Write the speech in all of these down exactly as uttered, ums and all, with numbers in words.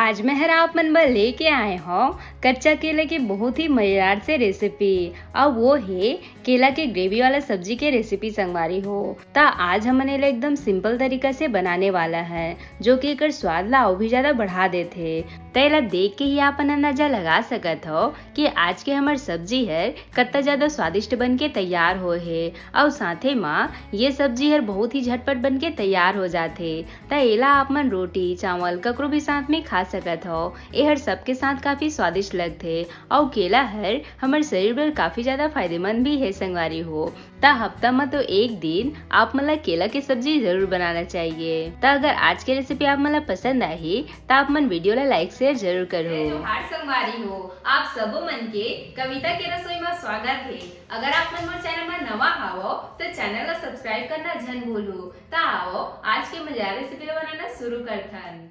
आज मैं हर आप मन बर लेके आए हौं कच्चा केला के बहुत ही मजेदार से रेसिपी, अउ वो हे केला के ग्रेवी वाला सब्जी के रेसिपी संगवारी हो। त आज हमन एला एकदम सिंपल तरीका से बनाने वाला है, जो कि एकर स्वाद ला अउ भी ज्यादा बढ़ा देथे। त एला देख के ही आप मन अंदाजा लगा सकत हो कि आज के हमर सब्जी हर कत्ता ज्यादा स्वादिष्ट बन के तैयार होए हे, अउ साथे म ये सब्जी हर बहुत ही झटपट बन के तैयार हो जाथे। त एला आप मन रोटी, चावल, ककरो भी साथ में खा सकत हो। एहर सबके साथ काफी स्वादिष्ट लगथे, अउ केला हर हमर शरीर बर काफी ज्यादा फायदेमंद भी हे संगवारी हो। त हफ्ता म तो एक दिन आप मन ला केला के सब्जी जरूर बनाना चाहिए। त अगर आज के रेसिपी आप मन ला पसंद आही, त आप मन वीडियो ला लाइक शेयर जरूर करहू। जोहार संगवारी हो, आप सबो मन के कविता के रसोई म स्वागत हे। अगर आप मन मोर चैनल म नवा हावो, त चैनल ला सब्सक्राइब करना झन भूलहू। त आवो, आज के मजेदार रेसिपी ला बनाना शुरू करथन।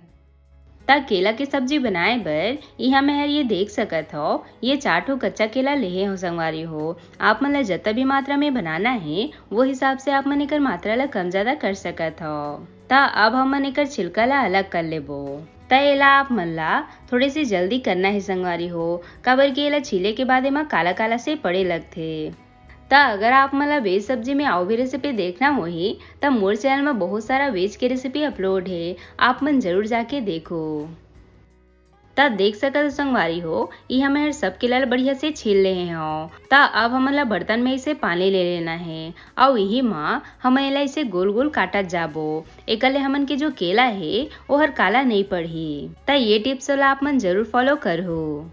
त केला के सब्जी बनाए बर इहाँ मैं हर ये देख सकत हव, ये चार ठो कच्चा केला लेहे हव संगवारी हो। आप मन ला जतना भी मात्रा में बनाना हे, वो हिसाब से आप मन एकर मात्रा ला कम ज्यादा कर सकत हव। त अब हमन एकर छिलका ला अलग कर लेबो। त एला आप मन ला थोड़े से जल्दी करना हे संगवारी हो, काबर कि एला छीले के बाद एमा काला काला से पड़े लगथे। त अगर आप मन ला वेज सब्जी में अउ भी रेसिपी देखना होही, त मोर चैनल म बहुत सारा वेज के रेसिपी अपलोड हे, आप मन जरूर जाके देखो। त देख सकत हो संगवारी हो, इहाँ मैं हर सब केला ला बढ़िया से छील लेहे हव। त अब हमन ला बर्तन में इसे पानी ले लेना हे, अउ इही म हमन एला इसे गोल गोल काटत जाबो। एकर ले हमन के जो केला हे, ओहर काला नइ पड़ही। त ये टिप्स ला आप मन जरूर फॉलो करहू।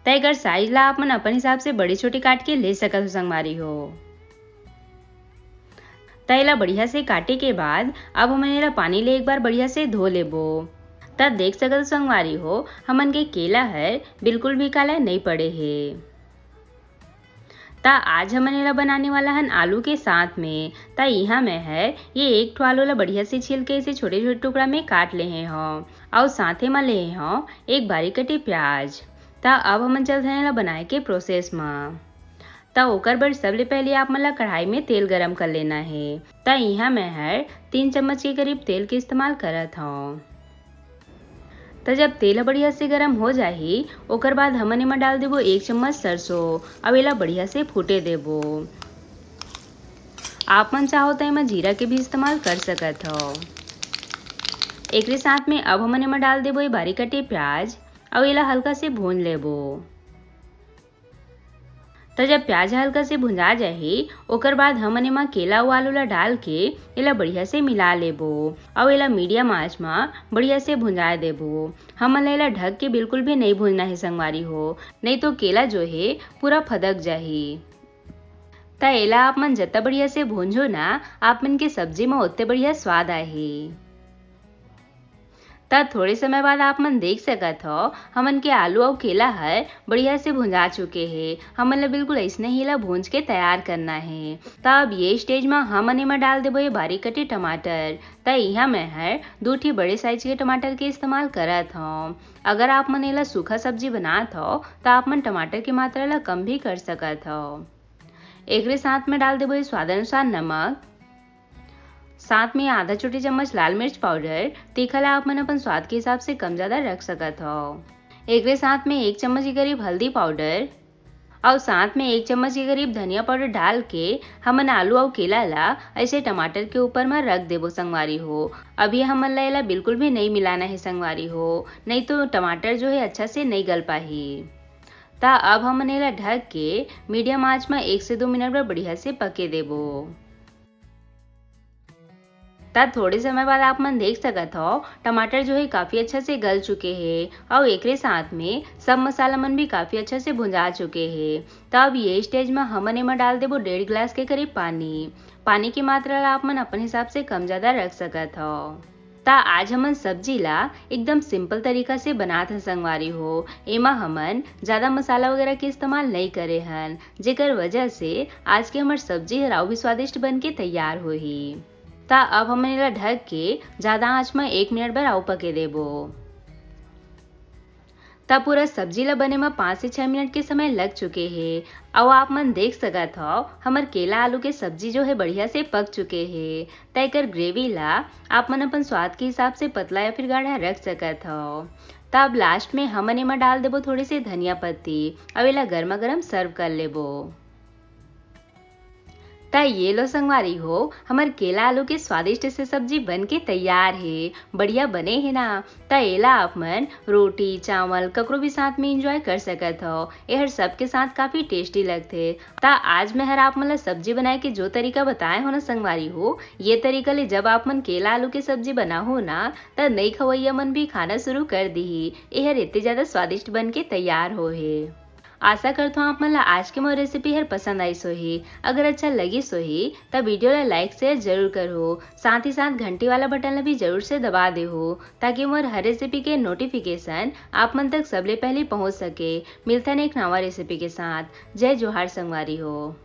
त एकर साइज ला आप मन अपन हिसाब से बड़े छोटे काट के ले सकत हो संगवारी हो। त एला बढ़िया से काटे के बाद अब हमन एला पानी ले एक बार बढ़िया से धो लेबो। त देख सकत हो संगवारी हो, हमन के केला हर बिल्कुल भी काला नइ पड़े हे। त आज हमन एला बनाने वाला हन आलू के साथ में। त इहाँ मैं हर ये एक ठो आलू ला बढ़िया से छील के इसे छोटे-छोटे टुकड़ा में काट लेहे हव, अउ साथे म लेहे हव एक बारीक कटे प्याज। त अब हमन चलथन एला बनाए के प्रोसेस म। त ओकर बर सबले पहले आप मन ला कढ़ाई में तेल गरम कर लेना हे। त इहाँ मैं हर तीन चम्मच के करीब तेल के इस्तेमाल करत हव। त जब तेल ह बढ़िया से गरम हो जाही, ओकर बाद हमन एमा डाल देबो एक चम्मच सरसों, अउ एला बढ़िया से फूटे देबो। आप मन चाहो त एमा जीरा के भी इस्तेमाल कर सकत हव। एकरे साथ में अब हमन एमा डाल देबो ये बारीक कटे प्याज, अउ एला हल्का से भून लेबो। त जब प्याज हल्का से भुंजा जाही, ओकर बाद हमन एमा केला अउ आलू ला डाल के एला बढ़िया से मिला लेबो, अउ एला मीडियम आंच म बढ़िया से भुंजाए देबो। हमन ला एला ढक के बिल्कुल भी नइ भूनना हे संगवारी हो, नइ तो केला जो हे पूरा फदक जाही। त एला आप मन जत्ता बढ़िया से भूंजो ना, आप मन के सब्जी म ओत्ते बढ़िया स्वाद आही। त थोड़े समय बाद आप मन देख सकत हव, हमन के आलू अउ केला हर बढ़िया से भुंजा चुके हे। हमन ला बिल्कुल अइसने ही ला भूंज के तैयार करना हे। त अब ये स्टेज म हमन एमा डाल देबो ये बारीक कटे टमाटर। त इहाँ मैं हर दू ठी बड़े साइज के टमाटर के इस्तेमाल करत हव। अगर आप मन एला सूखा सब्जी बनात हव, त आप मन टमाटर के मात्रा ला कम भी कर सकत हव। एकरे साथ में डाल देबो ये स्वाद अनुसार नमक, साथ में आधा छोटी चम्मच लाल मिर्च पाउडर। तीखा ला आप मन अपन स्वाद के हिसाब से कम ज्यादा रख सकत हव। एकरे साथ में एक चम्मच के करीब हल्दी पाउडर अउ साथ में एक चम्मच के करीब धनिया पाउडर डाल के हमन आलू अउ केला ला ऐसे टमाटर के ऊपर म रख देबो संगवारी हो। अभी हमन ला एला बिल्कुल भी नइ मिलाना हे संगवारी हो, नइ तो टमाटर जो हे अच्छा से नइ गल पाही। त अब हमन एला ढक के मीडियम आंच म एक से दो मिनट बर बढ़िया से पके देबो। त थोड़े समय बाद आप मन देख सकत हव, टमाटर जो हे काफी अच्छा से गल चुके हे अउ एकरे साथ में सब मसाला मन भी काफी अच्छा से भुंजा चुके हे। त अब ये स्टेज म हमन एमा डाल देबो डेढ़ गिलास के करीब पानी। पानी के मात्रा ला आप मन अपन हिसाब से कम ज्यादा रख सकत हव। त आज हमन सब्जी ला एकदम सिंपल तरीका से बनात हन संगवारी हो। एमा हमन ज्यादा मसाला वगैरह के इस्तेमाल नइ करे हन, जेकर वजह से आज के हमर सब्जी हर अउ भी स्वादिष्ट बन के तैयार होही। त अब हमन एला ढक के ज्यादा आंच म एक मिनट बर अउ पके देबो। त पूरा सब्जी ला बने म पाँच से छह मिनट के समय लग चुके हे। अउ आप मन देख सकत हव, हमर केला आलू के सब्जी जो हे बढ़िया से पक चुके हे। त एकर ग्रेवी ला आप मन अपन स्वाद के हिसाब से पतला या फिर गाढ़ा रख सकत हव। त अब लास्ट में हमन एमा डाल देबो थोड़े से धनिया पत्ती। अब एला गर्मा गर्म सर्व कर लेबो। त ये लो संगवारी हो, हमर केला आलू के स्वादिष्ट से सब्जी बन के तैयार हे। बढ़िया बने हे ना? त एला आप मन रोटी, चावल, ककरो भी साथ में एंजॉय कर सकत हो। एहर सबके साथ काफी टेस्टी लगथे। त आज मैं हर आप मन ला सब्जी बनाए के जो तरीका बताए हो ना संगवारी हो, ये तरीका ले जब आप मन केला आलू के सब्जी बनाहो ना, त नई खवैया मन भी खाना शुरू कर दिही। एहर इतने ज्यादा स्वादिष्ट बन के तैयार हो हे। आशा करथों आप मन ला आज के मोर रेसिपी हर पसंद आइस होही। अगर अच्छा लगिस होही, त वीडियो ला लाइक शेयर जरूर करहो। साथ ही साथ घंटी वाला बटन ला भी जरूर से दबा देहो, ताकि मोर हर रेसिपी के नोटिफिकेशन आप मन तक सबले पहले पहुंच सके। मिलथन एक नवा रेसिपी के साथ। जय जोहार संगवारी हो।